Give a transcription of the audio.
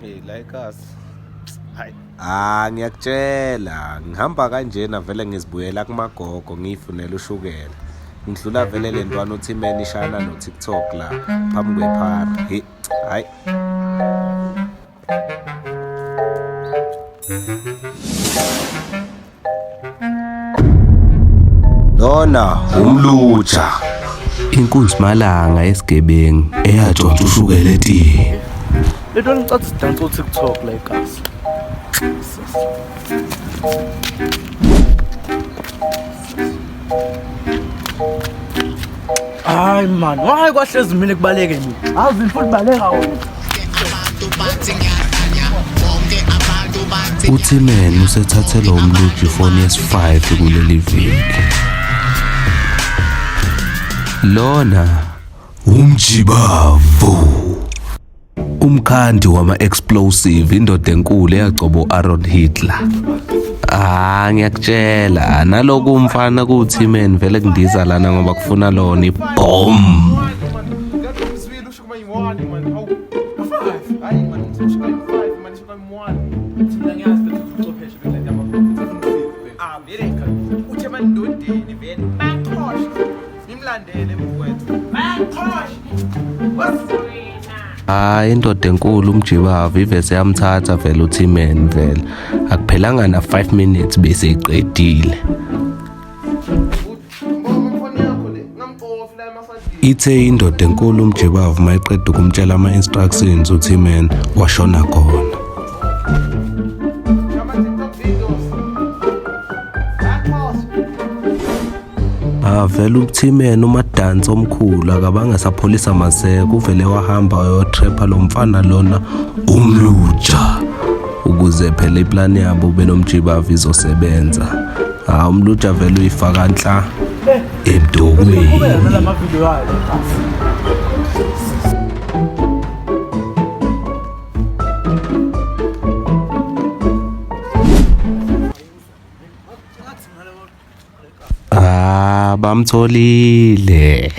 Hey, like us. Hayi. Ah, ngiyakutshela, ngihamba kanjena vele ngizibuyela kumagogo ngiyifunela ushukela. Ngidlula vele le ntwana uthi imeni ishayana no-TikTok la phambi kwephara. Hey, hayi. Lona umluja. Inkunzimalanga yesigebengu eyatshontsha ushukela etini. Lento ngicathi sidansa uTikTok la ikasi. Hayi man, why kwahlezi mina kubaleke mina? Azi futhi baleka wena. UTimen usethathelwa umluji ifoni yesi-5 kuleli viki. Lona umjibavu. Umkhandi wama-explosive indoda enkulu eyagcoba u-Aaron Hitler. Ah ngiyakutshela naloku umfana kuwuthimen vele kundiza lana ngoba kufuna lona ibhom. Hayi indoda enkulu umjibavu ivese yamthatha vele uTimen vele akuphelanga na 5 minutes bese iqedile. Ithe indoda enkulu umjibavu mayiqeda ukumtshela ama-instructions uTimen washona khona. Avele uThimene umadansi omkhulu akabange sapholisa maseko uvele wahamba wayotrepha lo mfana lona umluja ukuze phela iplani yabo benomjibavu izosebenza. Hawu umluja vele uyifaka nhla emdokweni. Ah, bamtholile.